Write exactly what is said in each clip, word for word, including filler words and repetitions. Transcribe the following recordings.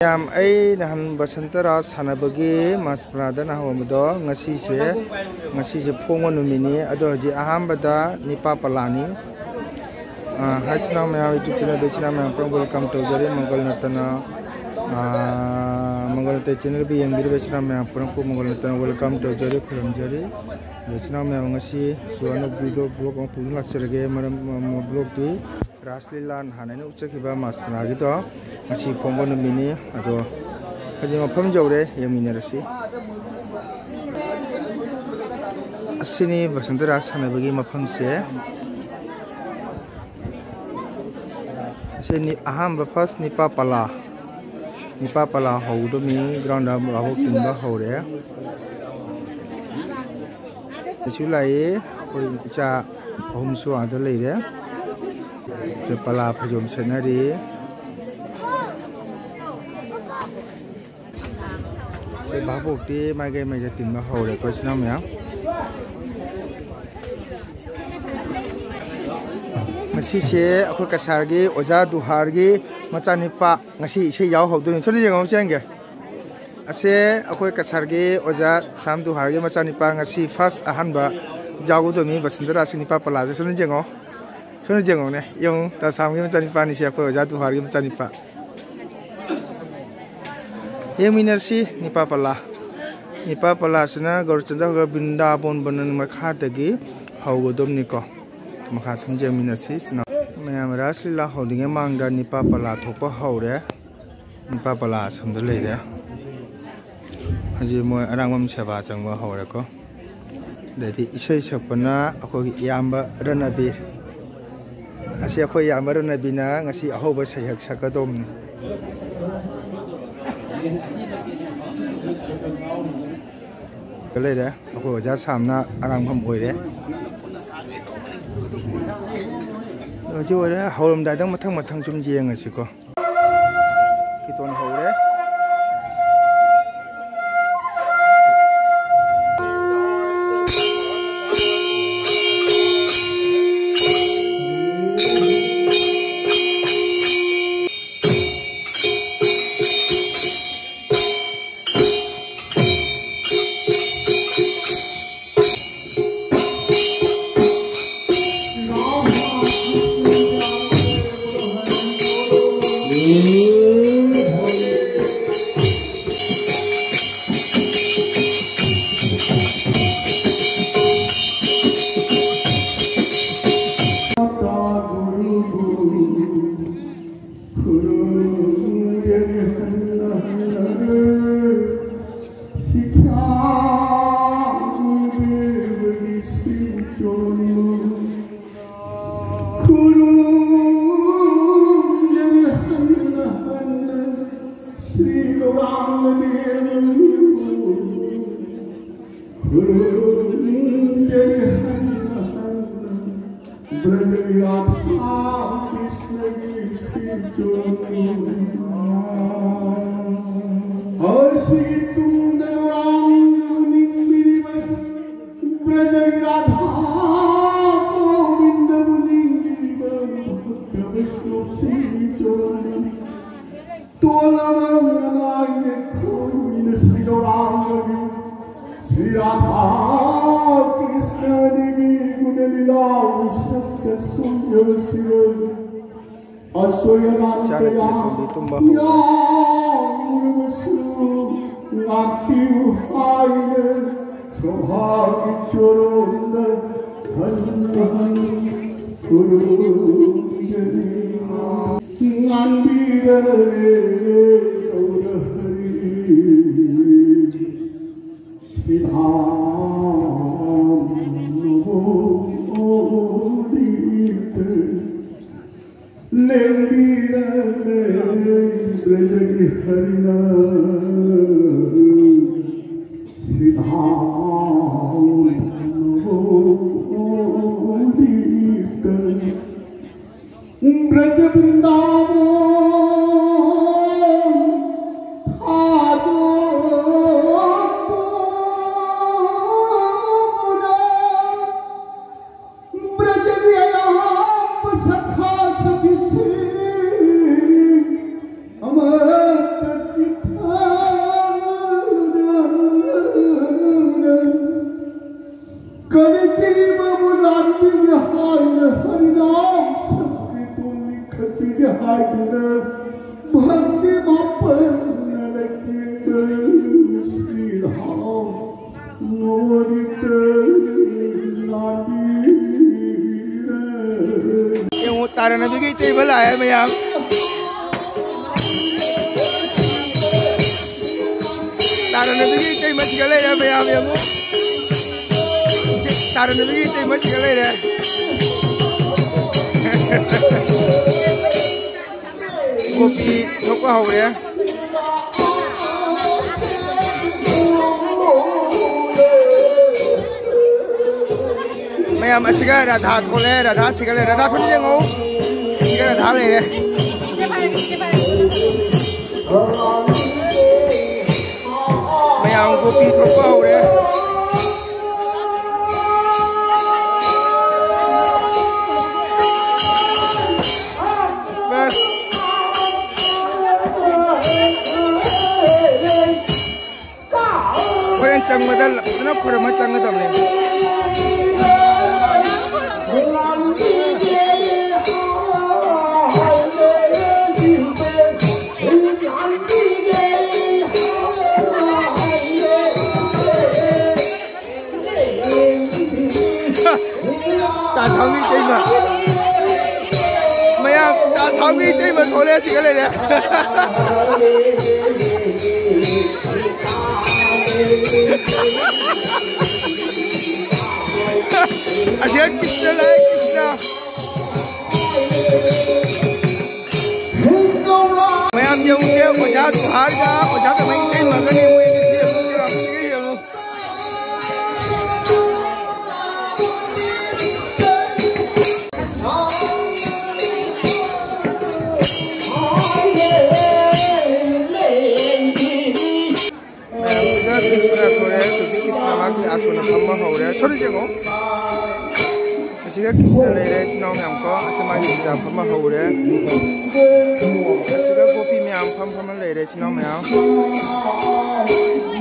ꯃꯌꯥꯝ, ꯑꯩ ꯅꯍꯥꯟ ꯕꯁꯟꯇ ꯔꯥꯁ ꯁꯥꯟꯅꯕꯒꯤ ꯃꯥꯁ ꯄꯂꯥꯗ ꯅꯍꯥꯟ ꯍꯧꯕꯗꯣ, ꯉꯁꯤꯁꯦ, ꯉꯁꯤꯁꯦ ꯐꯣꯡꯕ ꯅꯨꯃꯤꯠꯅꯤ꯫ ꯑꯗꯣ ꯍꯧꯖꯤꯛ ꯑꯍꯥꯟꯕꯗ ꯅꯤꯄꯥ ꯄꯂꯥꯅꯤ꯫ ꯑ, ꯍꯥꯏ ꯏꯆꯤꯟ ꯏꯅꯥꯎ ꯃꯌꯥꯝ, YouTube channelꯗ ꯏꯆꯤꯟ ꯏꯅꯥꯎ ꯃꯌꯥꯝ ꯄꯨꯝꯅꯃꯛ welcome ꯇꯧꯖꯔꯤ꯫ ꯃꯪꯒꯜ ꯅꯠꯇꯅ, ꯑ, ꯃꯪꯒꯜ ꯅꯠꯇꯅ channelꯕꯨ ꯌꯦꯡꯕꯤꯔꯤꯕ ꯏꯆꯤꯟ ꯏꯅꯥꯎ ꯃꯌꯥꯝ ꯄꯨꯝꯅꯃꯛꯄꯨ ꯃꯪꯒꯜ ꯅꯠꯇꯅ welcome ꯇꯧꯖꯔꯤ, ꯈꯨꯔꯨꯝꯖꯔꯤ꯫ ꯑꯗꯣ ꯏꯆꯤꯟ ꯏꯅꯥꯎ ꯃꯌꯥꯝ, ꯉꯁꯤ ꯁꯨ ꯑꯅꯧꯕ video vlog ꯑꯃ ꯄꯨꯗꯨꯅ ꯂꯥꯛꯆꯔꯒꯦ꯫ ꯃꯔꯝ, ꯑ, vlogꯇꯤ ꯔꯥꯁ ꯂꯤꯂꯥ ꯍꯥꯟꯅ ꯑꯩꯅ ꯎꯠꯆꯈꯤꯕ ꯃꯥꯁ ꯄꯂꯥꯒꯤꯗꯣ ꯉꯁꯤ ꯐꯣꯡꯕ ꯅꯨꯃꯤꯠꯅꯤ꯫ ꯑꯗꯣ ꯍꯧꯖꯤꯛ ꯃꯐꯝ ꯌꯧꯔꯦ, ꯌꯦꯡꯃꯤꯟꯅꯔꯁꯤ꯫ ꯑꯁꯤꯅꯤ ꯕꯁꯟꯇ ꯔꯥꯁ ꯁꯥꯟꯅꯕꯒꯤ ꯃꯐꯝꯁꯦ꯫ ꯑꯁꯤꯅꯤ ꯑꯍꯥꯟꯕ first ꯅꯤꯄꯥ ꯄꯂꯥ꯫ ꯅꯤꯄꯥ ꯄꯂꯥ ꯍꯧꯗꯣꯃꯤ, groundꯗ ꯚꯥꯕꯣꯛ ꯇꯤꯟꯕ ꯍꯧꯔꯦ꯫ ꯑꯁꯤꯁꯨ ꯂꯥꯛꯏ, ꯑꯩꯈꯣꯏ ꯏꯆꯥ ꯑꯍꯨꯝꯁꯨ ꯑꯥꯗ ꯂꯩꯔꯦ꯫ ꯑꯩꯈꯣꯏ ꯄꯂꯥ ꯐꯩꯖꯣꯝ ꯁꯦꯠꯅꯔꯤ꯫ ꯁꯤ ꯚꯥꯕꯣꯛꯇꯤ ꯃꯥꯏꯀꯩ ꯃꯩꯗ ꯇꯤꯟꯕ ꯍꯧꯔꯦꯀꯣ, ꯏꯆꯤꯟ ꯏꯅꯥꯎ ꯃꯌꯥꯝ꯫ ꯉꯁꯤꯁꯦ ꯑꯩꯈꯣꯏ ꯀꯁꯥꯔꯒꯤ ꯑꯣꯖꯥ ꯗꯨꯍꯥꯔꯒꯤ ꯃꯆꯥꯅꯤꯄꯥ ꯉꯁꯤ ꯏꯁꯩ ꯌꯥꯎꯍꯧꯗꯣꯏꯅꯤ꯫ ꯁꯣꯝꯗ ꯌꯦꯡꯉꯣ, ꯆꯦꯟꯒꯦ꯫ ꯑꯁꯦ ꯑꯩꯈꯣꯏ ꯀꯁꯥꯔꯒꯤ ꯑꯣꯖꯥ ꯁꯥꯝ ꯗꯨꯍꯥꯔꯒꯤ ꯃꯆꯥꯅꯤꯄꯥ ꯉꯁꯤ first ꯑꯍꯥꯟꯕ ꯌꯥꯎꯒꯗꯣꯏꯅꯤ ꯕꯁꯟꯇ ꯔꯥꯁꯀꯤ ꯅꯤꯄꯥ ꯄꯂꯥꯁꯦ꯫ ꯁꯣꯝꯗ ꯌꯦꯡꯉꯣ, ꯁꯣꯝꯗ ꯌꯦꯡꯉꯣꯅꯦ, ꯌꯦꯡꯉꯨ, ꯇꯥ ꯁꯥꯝꯒꯤ ꯃꯆꯥꯅꯤꯄꯥꯅꯤꯁꯦ, ꯑꯩꯈꯣꯏ ꯑꯣꯖꯥ ꯗꯨꯍꯥꯔꯒꯤ ꯃꯆꯥꯅꯤꯄꯥ꯫ ꯌꯦꯡꯃꯤꯟꯅꯔꯁꯤ ꯅꯤꯄꯥ ꯄꯂꯥ꯫ ꯅꯤꯄꯥ ꯄꯂꯥꯁꯤꯅ ꯒꯧꯔꯆꯟꯗ ꯍꯣꯏ ꯕ꯭ꯔꯤꯟꯗꯥꯕꯣꯟ ꯕꯅꯟ ꯃꯈꯥꯗꯒꯤ ꯍꯧꯒꯗꯕꯅꯤꯀꯣ꯫ ꯃꯈꯥ ꯁꯨꯝ ꯌꯦꯡꯃꯤꯟꯅꯁꯤ꯫ ꯃꯌꯥꯝ ꯔꯥꯁ ꯂꯤꯂꯥ ꯍꯧꯗ꯭ꯔꯤꯉꯩ ꯃꯃꯥꯡꯗ ꯅꯤꯄꯥ ꯄꯂꯥ ꯊꯣꯛꯄ ꯍꯧꯔꯦ꯫ ꯅꯤꯄꯥ ꯄꯂꯥ ꯑꯁꯣꯝꯗ ꯂꯩꯔꯦ꯫ ꯍꯧꯖꯤꯛ ꯃꯣꯏ ꯑꯔꯥꯡꯕꯝ ꯁꯦꯕꯥ ꯆꯪꯕ ꯍꯧꯔꯦꯀꯣ꯫ ꯑꯗꯩꯗꯤ ꯏꯁꯩ ꯁꯛꯄꯅ ꯑꯩꯈꯣꯏꯒꯤ ꯏꯌꯥꯝꯕ ꯔꯅꯕꯤꯔ꯫ ꯑꯁꯤ ꯑꯩꯈꯣꯏ ꯏꯌꯥꯝꯕ ꯔꯅꯕꯤꯔꯅ ꯉꯁꯤ ꯑꯍꯧꯕ ꯁꯩꯍꯦꯛ ꯁꯛꯀꯗꯧꯕꯅꯤ꯫ ꯂꯩꯔꯦ꯫ ꯑꯩꯈꯣꯏ ꯑꯣꯖꯥ ꯁꯥꯝꯅ ꯑꯔꯥꯡꯐꯝ ꯑꯣꯏꯔꯦ꯫ ꯍꯧꯖꯤꯛ ꯑꯣꯏꯔꯦ꯫ ꯍꯧꯔꯝꯗꯥꯏꯗ ꯃꯊꯪ ꯃꯊꯪ ꯁꯨꯝ ꯌꯦꯡꯉꯁꯤꯀꯣ꯫ ꯀꯤꯇꯣꯟ ꯍꯧꯔꯦ꯫ ꯈꯨꯔꯨꯝꯖꯔꯤ ꯍꯟꯅ ꯍꯟꯅ ꯁ꯭ꯔꯤ ꯒꯧꯔꯥꯡꯒ ꯗꯦꯕ ꯈꯨꯔꯨꯝꯖꯔꯤ ꯍꯟꯅ ꯍꯟꯅ ꯕ꯭ꯔꯖꯒꯤ ꯔꯥꯙꯥ ꯀ꯭ꯔꯤꯁꯅꯒꯤ ꯁ꯭ꯔꯤ ꯆꯣꯔꯟ꯫ ꯑꯁꯤꯒꯤ ꯇꯨꯡꯗ ꯒꯧꯔꯥꯡꯒꯕꯨ ꯅꯤꯡꯕꯤꯔꯤꯕ ꯕ꯭ꯔꯖꯒꯤ ꯔꯥꯙꯥ ꯒꯣꯕꯤꯟꯗꯕꯨ ꯅꯤꯡꯕꯤꯔꯤꯕ ꯚꯛꯇ ꯕꯩꯁꯅꯣꯕꯁꯤꯡꯒꯤ ꯆꯣꯔꯟ꯫ ꯇꯣꯜꯂꯕ ꯉꯅꯥꯏ ꯌꯦꯛꯈꯣꯏꯅ ꯁ꯭ꯔꯤ ꯒꯧꯔꯥꯡꯒꯒꯤ ꯁ꯭ꯔꯤ ꯔꯥꯙꯥ ꯀ꯭ꯔꯤꯁꯅ ꯑꯅꯤꯒꯤ ꯒꯨꯅ ꯂꯤꯂꯥ ꯎꯁꯛ ꯆꯠꯁꯨꯡꯖꯕꯁꯤꯗ ꯑꯁꯣꯏ ꯑꯔꯥꯟ ꯀꯌꯥ ꯏꯆꯥꯅꯨꯄꯤ ꯑꯇꯣꯝꯕꯤ ꯇꯨꯝꯕ ꯍꯧꯔꯦ꯫ ꯌꯥꯎꯔꯕꯁꯨ ꯉꯥꯛꯄꯤꯌꯨ ꯍꯥꯏꯅ ꯁꯣꯚꯥꯒꯤ ꯆꯣꯔꯣꯟꯗ ꯍꯟꯅ ꯍꯟꯅ ꯈꯨꯔꯨꯝꯖꯔꯤ꯫ ꯉꯥꯟꯕꯤꯔꯔꯦ ꯒꯧꯔ ꯍꯔꯤ ꯁꯤꯙꯥꯝ ꯅꯕꯣꯗꯤꯇ꯫ ꯂꯦꯡꯕꯤꯔꯔꯦ ꯕ꯭ꯔꯖꯒꯤ ꯍꯔꯤꯅ ꯁꯤꯙꯥꯝ ꯅꯕꯣꯗꯤꯇ꯫ ꯕ꯭ꯔꯖ ꯕ꯭ꯔꯤꯟꯗꯥꯕꯟ ꯊꯥꯗꯣꯛꯇꯨꯅ ꯕ꯭ꯔꯖꯒꯤ ꯑꯌꯥꯝꯕ ꯁꯈꯥ ꯁꯈꯤꯁꯤꯡ ꯑꯃꯠꯇ ꯆꯤꯠꯊꯗꯅ ꯀꯂꯤꯖꯤꯕꯕꯨ ꯂꯥꯟꯕꯤꯒꯦ ꯍꯥꯏꯅ ꯍꯔꯤꯅꯥꯝ ꯁꯪꯀꯤꯔꯇꯟ ꯂꯤꯡꯈꯠꯄꯤꯒꯦ ꯍꯥꯏꯗꯨꯅ ꯚꯛꯇꯤ ꯃꯥꯄꯟꯅ ꯂꯩꯇꯦꯡꯕ ꯁ꯭ꯔꯤ ꯔꯥꯝ ꯅꯣꯔꯤꯇ ꯂꯥꯟꯕꯤꯔꯦ꯫ ꯌꯦꯡꯉꯨ, ꯇꯥꯔꯅꯕꯤꯒꯤ ꯏꯇꯩꯃ ꯂꯥꯛꯑꯦ ꯃꯌꯥꯝ꯫ ꯇꯥꯔꯅꯕꯤꯒꯤ ꯏꯇꯩꯃ ꯁꯤꯗ ꯂꯩꯔꯦ ꯃꯌꯥꯝ, ꯌꯦꯡꯉꯨ꯫ ꯇꯥꯔꯅꯕꯒꯤ ꯏꯇꯩꯃ ꯁꯤꯒ ꯂꯩꯔꯦ꯫ ꯀꯣꯐꯤ ꯊꯣꯛꯄ ꯍꯧꯔꯦ꯫ ꯃꯌꯥꯝ ꯑꯁꯤꯒ ꯔꯥꯙꯥ ꯊꯣꯛꯂꯦ, ꯔꯥꯙꯥ ꯁꯤꯒ ꯂꯩꯔꯦ, ꯔꯥꯙꯥ ꯐꯤꯂꯝ ꯌꯦꯡꯉꯣ꯫ ꯑꯁꯤꯒ ꯔꯥꯙꯥ ꯂꯩꯔꯦ꯫ ꯃꯌꯥꯝ ꯀꯣꯐꯤ ꯊꯣꯛꯄ ꯍꯧꯔꯦ꯫ ꯍꯣꯔꯦꯟ ꯆꯪꯕꯗ ꯐꯖꯅ ꯈꯨꯔꯨꯝꯃ ꯆꯪꯒꯗꯕꯅꯦ꯫ ꯇꯥ ꯊꯥꯎꯒꯤ ꯏꯇꯩꯃ꯫ ꯃꯌꯥꯝ ꯇꯥ ꯊꯥꯎꯒꯤ ꯏꯇꯩꯃ ꯊꯣꯛꯂꯛꯑꯦ ꯁꯤꯒ ꯂꯩꯔꯦ꯫ ꯑꯁꯤꯗ ꯀ꯭ꯔꯤꯁꯅ ꯂꯥꯛꯑꯦ, ꯀ꯭ꯔꯤꯁꯅ꯫ ꯃꯌꯥꯝ ꯌꯦꯡꯉꯨꯁꯦ, ꯑꯣꯖꯥ ꯖꯨꯍꯥꯔꯒ ꯑꯣꯖꯥ ꯀꯃꯥꯏ ꯏꯇꯩꯃꯒꯅꯤ ꯃꯣꯏ ꯑꯅꯤꯁꯦ ꯌꯦꯡꯉꯨꯁꯦ, ꯑꯁꯤꯒ ꯌꯦꯡꯉꯨ꯫ ꯃꯌꯥꯝꯁꯤꯒ ꯀ꯭ꯔꯤꯁꯅ ꯊꯣꯔꯦ, ꯍꯧꯖꯤꯛ ꯀ꯭ꯔꯤꯁꯅ ꯃꯥꯒꯤ ꯑꯥꯁꯣꯟꯗ ꯐꯝꯕ ꯍꯧꯔꯦ꯫ ꯁꯣꯔꯤ ꯌꯦꯡꯉꯣ꯫ ꯑꯁꯤꯒ ꯀ꯭ꯔꯤꯁꯅ ꯂꯩꯔꯦ, ꯏꯆꯤꯟ ꯏꯅꯥꯎ ꯃꯌꯥꯝ ꯀꯣ꯫ ꯑꯁꯤ ꯃꯥꯒꯤ ꯄꯨꯖꯥ ꯐꯝꯕ ꯍꯧꯔꯦ꯫ ꯑꯁꯤꯒ ꯒꯣꯄꯤ ꯃꯌꯥꯝ ꯐꯝ ꯐꯝꯃ ꯂꯩꯔꯦ, ꯏꯆꯤꯟ ꯏꯅꯥꯎ ꯃꯌꯥꯝ꯫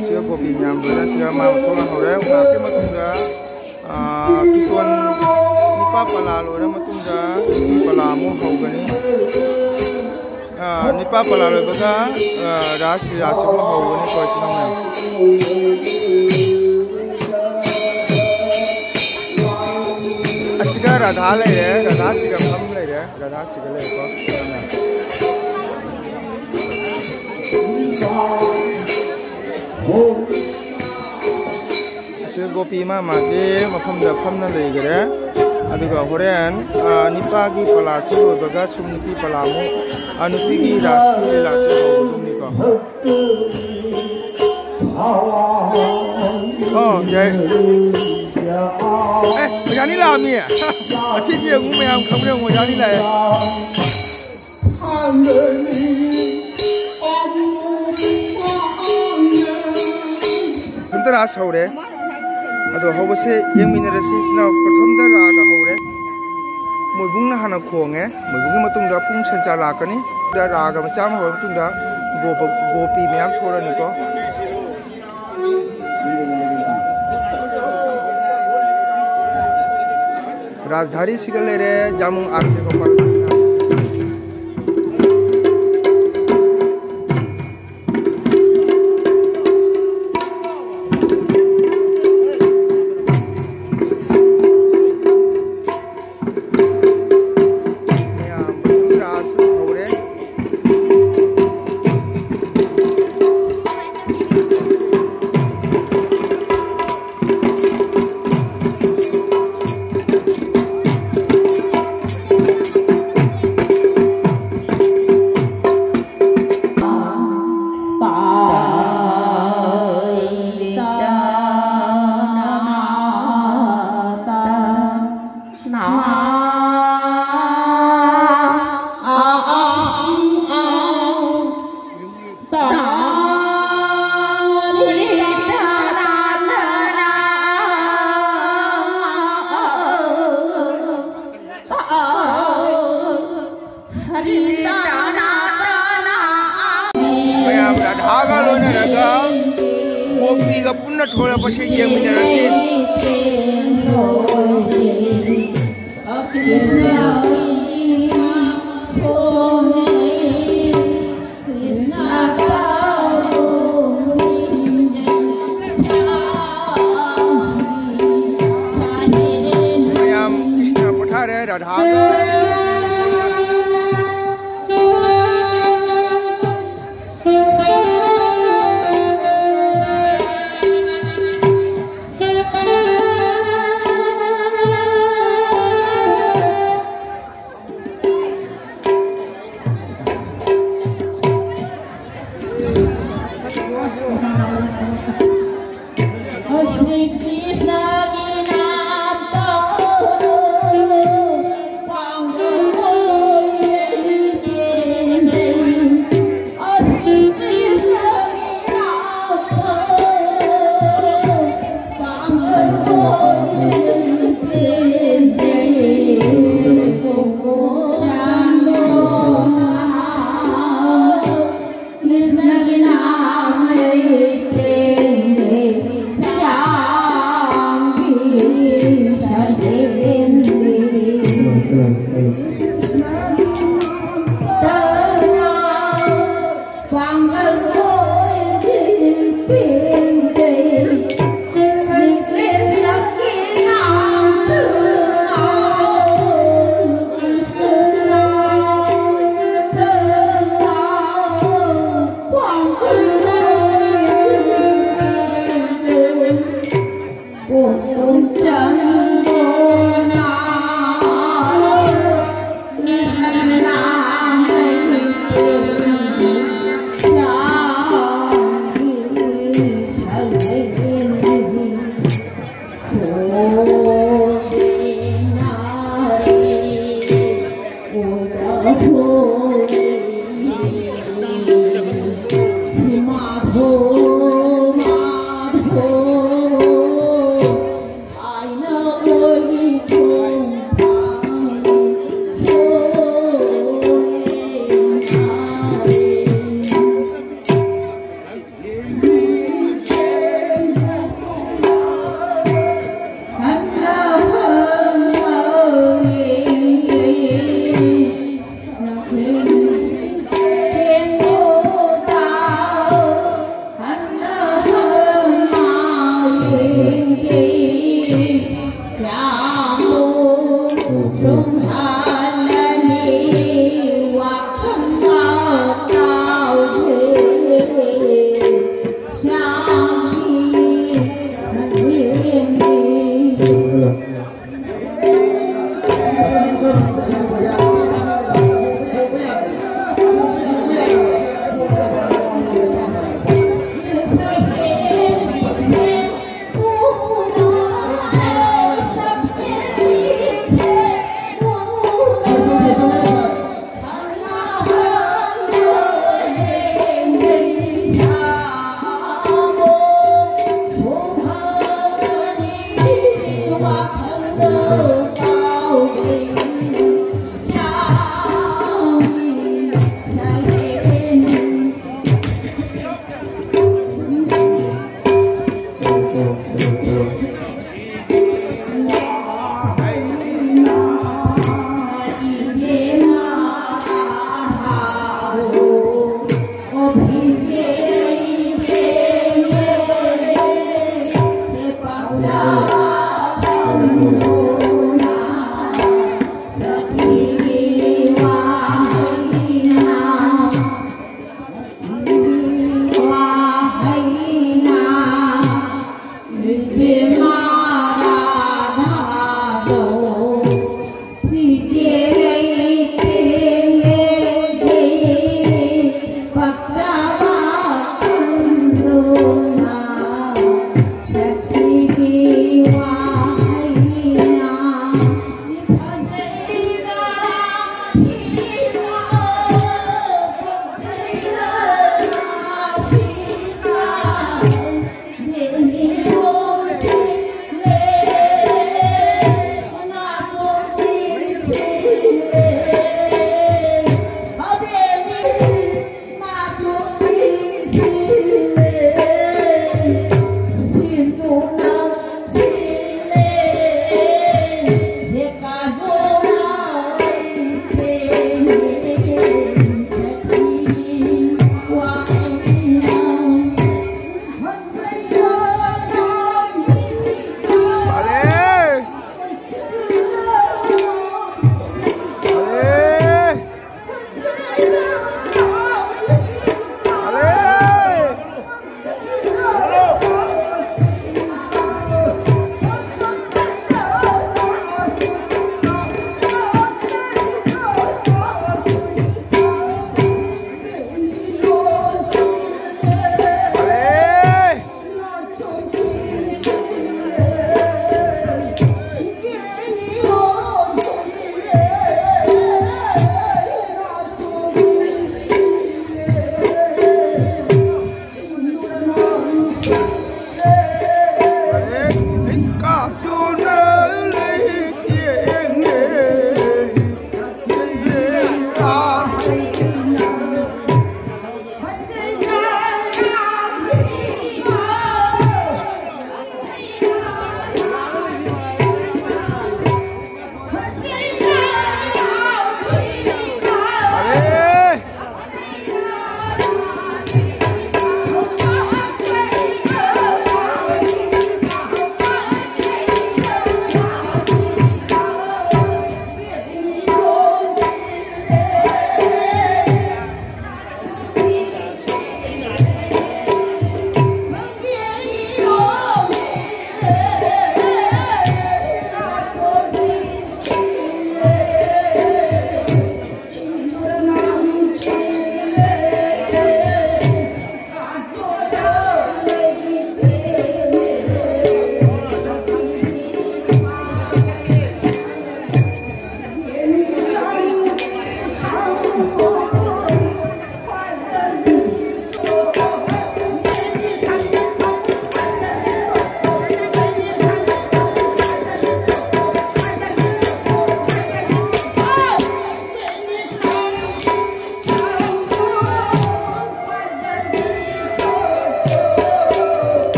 ꯑꯁꯤꯒ ꯒꯣꯄꯤ ꯃꯌꯥꯝ ꯂꯣꯏꯅ ꯑꯁꯤꯒ ꯃꯥ ꯊꯣꯛꯂꯛ ꯍꯧꯔꯦ꯫ ꯉꯥꯏꯍꯥꯛꯀꯤ ꯃꯇꯨꯡꯗ ꯑꯥ, ꯀꯤꯇꯣꯟ ꯅꯤꯄꯥ ꯄꯂꯥ ꯂꯣꯏꯔ ꯃꯇꯨꯡꯗ ꯅꯨꯄꯤ ꯄꯂꯥ ꯑꯃꯨꯛ ꯍꯧꯒꯅꯤ꯫ ꯑꯥ, ꯅꯤꯄꯥ ꯄꯂꯥ ꯂꯣꯏꯕꯒ, ꯑꯥ, ꯔꯥꯁ ꯂꯤꯂꯥꯁꯤ ꯑꯃꯨꯛ ꯍꯧꯒꯅꯤ, ꯑꯩꯈꯣꯏ ꯏꯆꯤꯟ ꯏꯅꯥꯎ ꯃꯌꯥꯝ꯫ ꯑꯁꯤꯒ ꯔꯥꯙꯥ ꯂꯩꯔꯦ, ꯔꯥꯙꯥꯁꯤꯒ ꯐꯝ ꯂꯩꯔꯦ, ꯔꯥꯙꯥꯁꯤꯒ ꯂꯩꯔꯦꯀꯣ꯫ ꯒꯣꯄꯤ ꯃꯥ ꯃꯥꯒꯤ ꯃꯐꯝꯗ ꯐꯝꯅ ꯂꯩꯈꯔꯦ꯫ ꯑꯗꯨꯒ ꯍꯣꯔꯦꯟ, ꯑ, ꯅꯤꯄꯥꯒꯤ ꯄꯂꯥꯁꯤ ꯂꯣꯏꯕꯒ ꯁꯨꯝ ꯅꯨꯄꯤ ꯄꯂꯥꯃꯨꯛ, ꯑ, ꯅꯨꯄꯤꯒꯤ ꯔꯥꯁ ꯂꯤꯂꯥꯁꯤ ꯍꯧꯔꯗꯣꯏꯅꯤꯀꯣ꯫ ꯑꯣ, ꯌꯥꯏ꯫ ꯑꯦ, ꯑꯣꯖꯥꯅꯤ ꯂꯥꯛꯑꯝꯃꯤ꯫ ꯑꯁꯤꯗꯤ ꯑꯃꯨꯛ ꯃꯌꯥꯝ ꯈꯪꯕ꯭ꯔꯥ ꯌꯦꯡꯉꯨ, ꯑꯣꯖꯥꯅꯤ ꯂꯥꯛꯑꯦ꯫ ꯄ꯭ꯔꯊꯝꯗ ꯔꯥꯁ ꯍꯧꯔꯦ꯫ ꯑꯗꯣ ꯍꯧꯕꯁꯦ ꯌꯦꯡꯃꯤꯟꯅꯔꯁꯤ꯫ ꯁꯤꯅ ꯄ꯭ꯔꯊꯝꯗ ꯔꯥꯒ ꯍꯧꯔꯦ꯫ ꯃꯣꯏꯕꯨꯡꯅ ꯍꯥꯟꯅ ꯈꯣꯡꯉꯦ꯫ ꯃꯣꯏꯕꯨꯡꯒꯤ ꯃꯇꯨꯡꯗ ꯄꯨꯡ ꯁꯟꯆꯥ ꯂꯥꯛꯀꯅꯤ꯫ ꯔꯥꯒ ꯃꯆꯥ ꯑꯃ ꯍꯧꯔ ꯃꯇꯨꯡꯗ ꯒꯣꯄ-, ꯒꯣꯄꯤ ꯃꯌꯥꯝ ꯊꯣꯛꯂꯛꯑꯅꯤꯀꯣ꯫ ꯔꯥꯖꯙꯥꯔꯤ ꯁꯤꯒ ꯂꯩꯔꯦ, ꯖꯥꯃꯨꯡ ꯑꯥꯔ ꯀꯦ ꯒꯣꯄꯥꯜ ꯁꯤꯡꯍ꯫ ꯃꯌꯥꯝ ꯔꯥꯁ ꯍꯧꯔꯦ꯫ ꯃꯌꯥꯝ ꯔꯥꯙꯥꯒ ꯂꯣꯏꯅꯔꯒ ꯒꯣꯄꯤꯒ ꯄꯨꯟꯅ ꯊꯣꯛꯂꯛꯄꯁꯦ ꯌꯦꯡꯃꯤꯟꯅꯔꯁꯤ꯫ ꯃꯌꯥꯝ ꯀ꯭ꯔꯤꯁꯅ ꯄꯣꯊꯥꯔꯦ, ꯔꯥꯙꯥꯒ꯫